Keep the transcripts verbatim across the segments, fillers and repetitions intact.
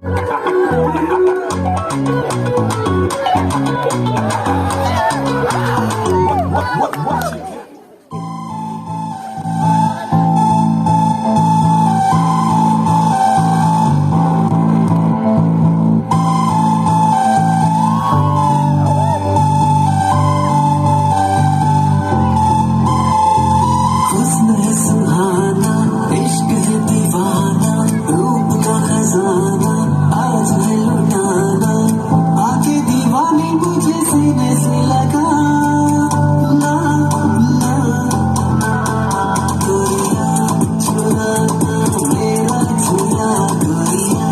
हुस्न है सुहाना, इश्क है दीवाना, रूप का खजाना, आज है लुटाना। आके दीवानी मुझे सीने से लगा। ना, ना, गोरिया, चुरा ना मेरा जिया, गोरिया।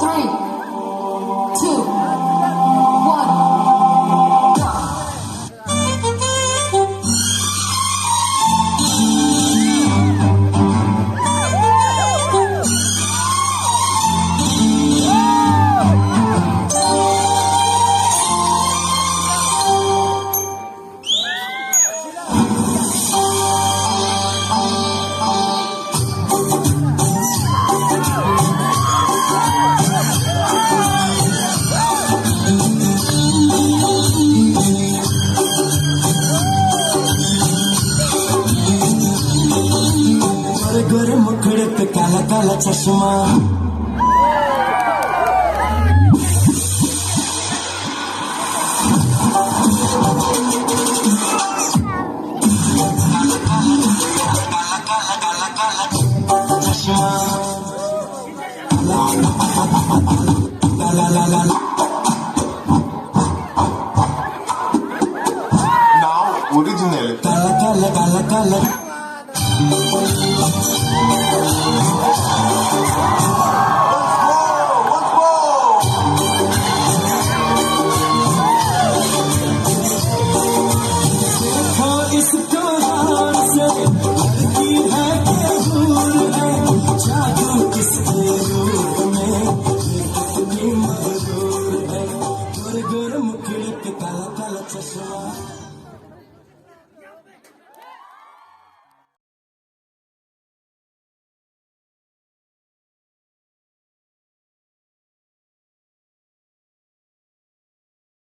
Three, two, one, go. गोरे गोरे मुखड़े पे काला काला चश्मा।